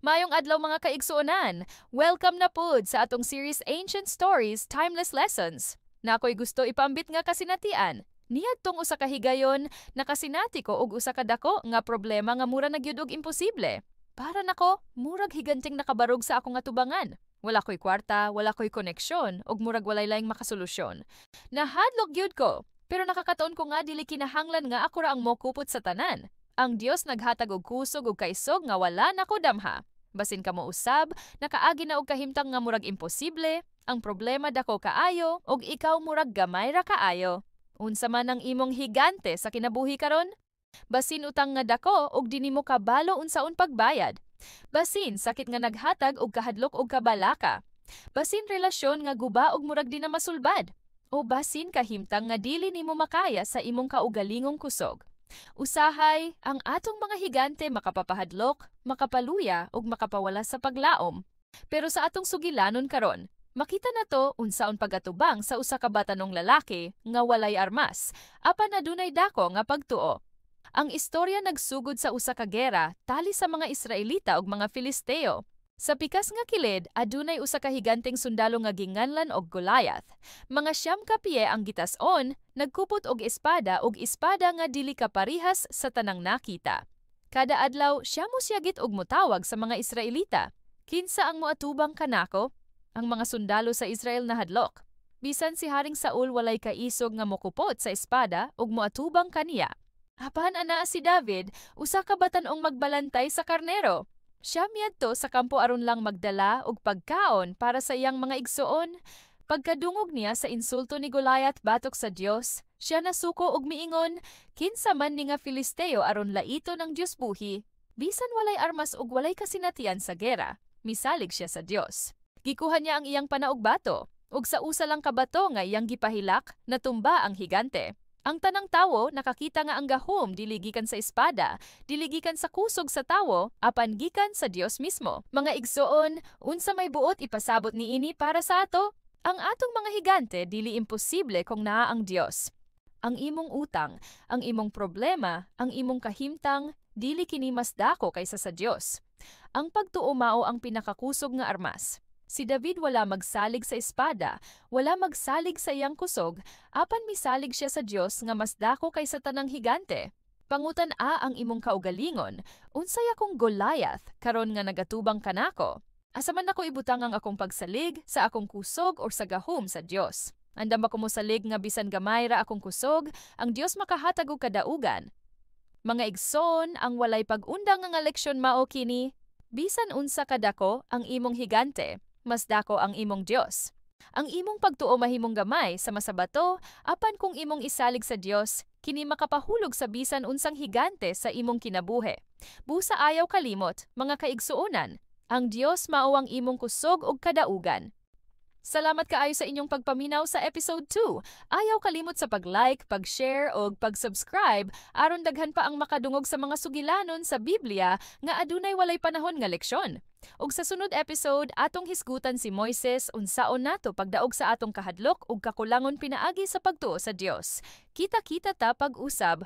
Maayong adlaw, mga kaigsuonan. Welcome na pud sa atong series Ancient Stories, Timeless Lessons. Naa ko'y gusto ipaambit nga kasinatian. Niadtong usa ka higayon, nakasinati ko og usa ka dako nga problema nga mura na gyud og imposible. Para nako, murag higanteng nakabarog sa akong atubangan. Wala ko'y kwarta, wala ko'y koneksyon, ug murag walay laing makasolusyon. Nahadlok gyud ko, pero nakakatuon ko nga dili kinahanglan nga ako ra ang mokupot sa tanan. Ang Dios naghatag og kusog ug kaisog nga wala nako damha. Basin kamo usab, nakaagi na og kahimtang nga murag imposible, ang problema dako kaayo ug ikaw murag gamay ra kaayo. Unsa man ang imong higante sa kinabuhi karon? Basin utang nga dako ug di nimo kabalo unsaon pagbayad. Basin sakit nga naghatag og kahadlok og kabalaka. Basin relasyon nga guba ug murag di na masulbad. O basin kahimtang nga dili nimo makaya sa imong kaugalingong kusog. Usahay, ang atong mga higante makapapahadlok, makapaluya ug makapawala sa paglaom. Pero sa atong sugilanon karon, makita nato unsaon pagatubang sa usa ka batanong lalaki nga walay armas, apan adunay dako nga pagtuo. Ang istorya nagsugod sa usa ka gera tali sa mga Israelita ug mga Filisteo. Sa pikas nga kilid, adunay usa ka higanteng sundalo nga ginganlan og Goliath. Mga 9 ka piye ang gitas-on, nagkupot og espada ug espada nga dili kaparihas sa tanang nakita. Kada adlaw siya mosiyagit og motawag sa mga Israelita. "Kinsa ang moatubang kanako?" Ang mga sundalo sa Israel nahadlok. Bisan si Haring Saul walay kaisog nga mokupot sa espada ug moatubang kaniya. Apan anaa si David, usa ka batan-ong magbalantay sa karnero. Siya miadto sa kampo aron lang magdala og pagkaon para sa iyang mga igsoon. Pagkadungog niya sa insulto ni Goliath batok sa Dios, siya nasuko og miingon, "Kinsa man ni nga Filisteo aron laiton ang Dios buhi?" Bisan walay armas ug walay kasinatian sa gera, misalig siya sa Dios. Gikuha niya ang iyang pana ug bato, ug sa usa lang ka bato nga iyang gipahilak, natumba ang higante. Ang tanang tawo nakakita nga ang gahom dili gikan sa espada, dili gikan sa kusog sa tawo, apan gikan sa Dios mismo. Mga igsoon, unsa may buot ipasabot niini para sa ato? Ang atong mga higante dili imposible kung naa ang Dios. Ang imong utang, ang imong problema, ang imong kahimtang, dili kini mas dako kaysa sa Dios. Ang pagtuo mao ang pinakakusog nga armas. Si David wala magsalig sa espada, wala magsalig sa iyang kusog, apan misalig siya sa Dios nga mas dako kaysa tanang higante. Pangutan-a ang imong kaugalingon, "Unsay akong Goliath karon nga nagatubang kanako? Asa man nako ibutang ang akong pagsalig, sa akong kusog or sa gahom sa Dios? Andam ba ko mosalig nga bisan gamay ra akong kusog, ang Dios makahatag og kadaugan?" Mga igsoon, ang walay pag-undang nga leksyon mao kini: bisan unsa kadako ang imong higante, mas dako ang imong Dios. Ang imong pagtuo mahimong gamay sama sa bato, apan kung imong isalig sa Dios, kini makapahulog sa bisan unsang higante sa imong kinabuhi. Busa ayaw kalimot, mga kaigsuonan, ang Dios mao ang imong kusog ug kadaugan. Salamat kaayo sa inyong pagpaminaw sa episode 2. Ayaw kalimot sa pag-like, pag-share o pag-subscribe aron daghan pa ang makadungog sa mga sugilanon sa Biblia nga adunay walay panahon nga leksyon. Ug sa sunod episode, atong hisgutan si Moises, unsaon nato pagdaog sa atong kahadlok ug kakulangon pinaagi sa pagtuo sa Dios. Kita-kita ta pag-usab.